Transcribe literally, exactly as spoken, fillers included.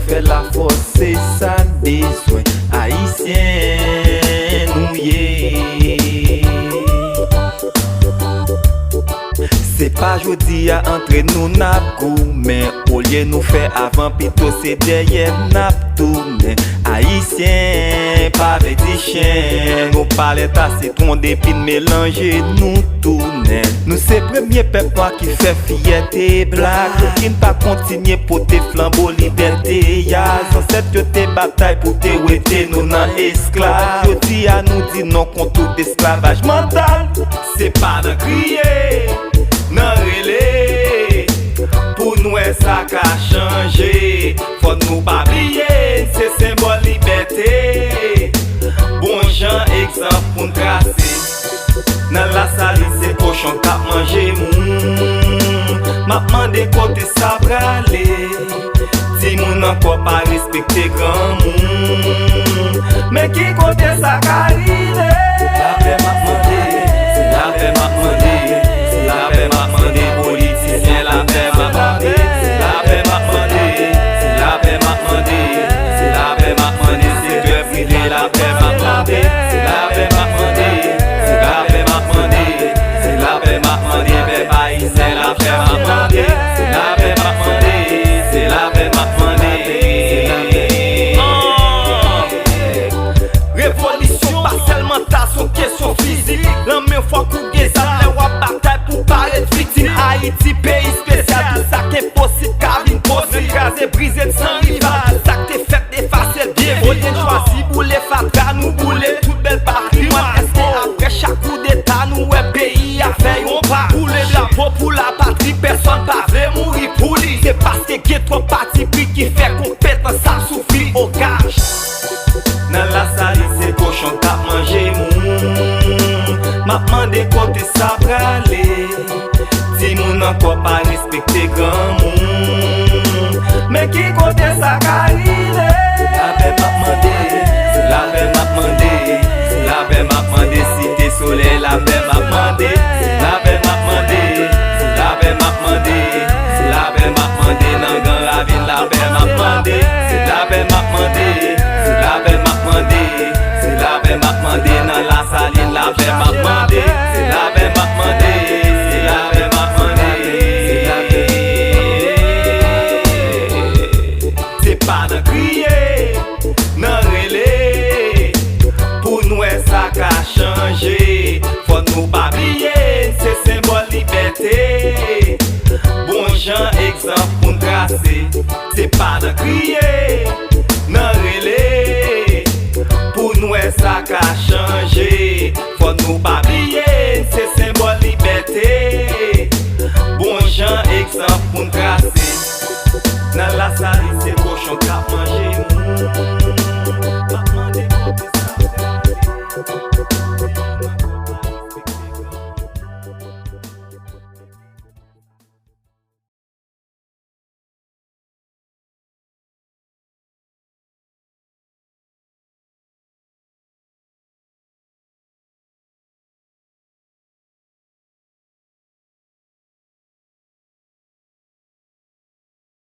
Fè lafòs se sa n bezwen. Ayisyen nou ye. Se pa jodi a antre nou n ap goumen. Olye nou fè avan, pito se dèyè n ap tounen. Ayisyen pa vle di chen. Nou pa lèt a sitwon, depi n melanje nou tounen. Nou se premye pèp nwa ki fè fyète blak. Yo ki n pa kontinye pote flanbo libète a. Zansèt yo te batay pou te wete nou nan esklav. Jodi a nou di non kont tout esklavaj mantal. Se pa nan kriye, nan rele, pou n wè sa ka chanje. Fò nou pa bliye, n se senbòl libète. Bon jan egzanp pou n trase. Nan Lasalin se kochon k ap manje moun. M ap mande kote sa prale. Timoun ankò pa respekte granmoun. Men ki kote sa ka rive? Lapè m ap mande, se lapè m ap mande, se lapè m ap mande, politisyen, lapè m ap mande, se lapè m ap mande, se lapè m ap mande, se lapè m ap mande, sektè prive, lapè m ap mande, se lapè m ap mande, se lapè m ap mande, se lapè m ap mande, pèp ayisyen, lapè m ap mande, se lapè m ap mande, se lapè m ap mande. Revolisyon pa sèlman ta, se yon kesyon fizik. Nan menm fwa kou gen zam, lè w ap batay pou parèt viktim. Ayiti, peyi espesyal, tout sa k enposib ka vin posib. Kraze, brize, san rival, tout sa k te fèt, efase l byen vit. Olye n chwazi boule fatra, nou boule tout bèl patrimwàn. Èske apre chak koudeta, nou wè peyi a fè yon pa? Boule drapo pou lapatri, pèsonn pa vle mouri pou li. Se paske gen twòp patipri ki fè konpetans ap soufri. Ogaj! Nan Lasalin se kochon k ap manje moun. M ap mande kote sa prale. Timoun ankò pa respekte granmoun. Men ki kote sa ka rive? Lapè m ap mande, se lapè m ap mande, se lapè m ap mande, Site Solèy, lapè m ap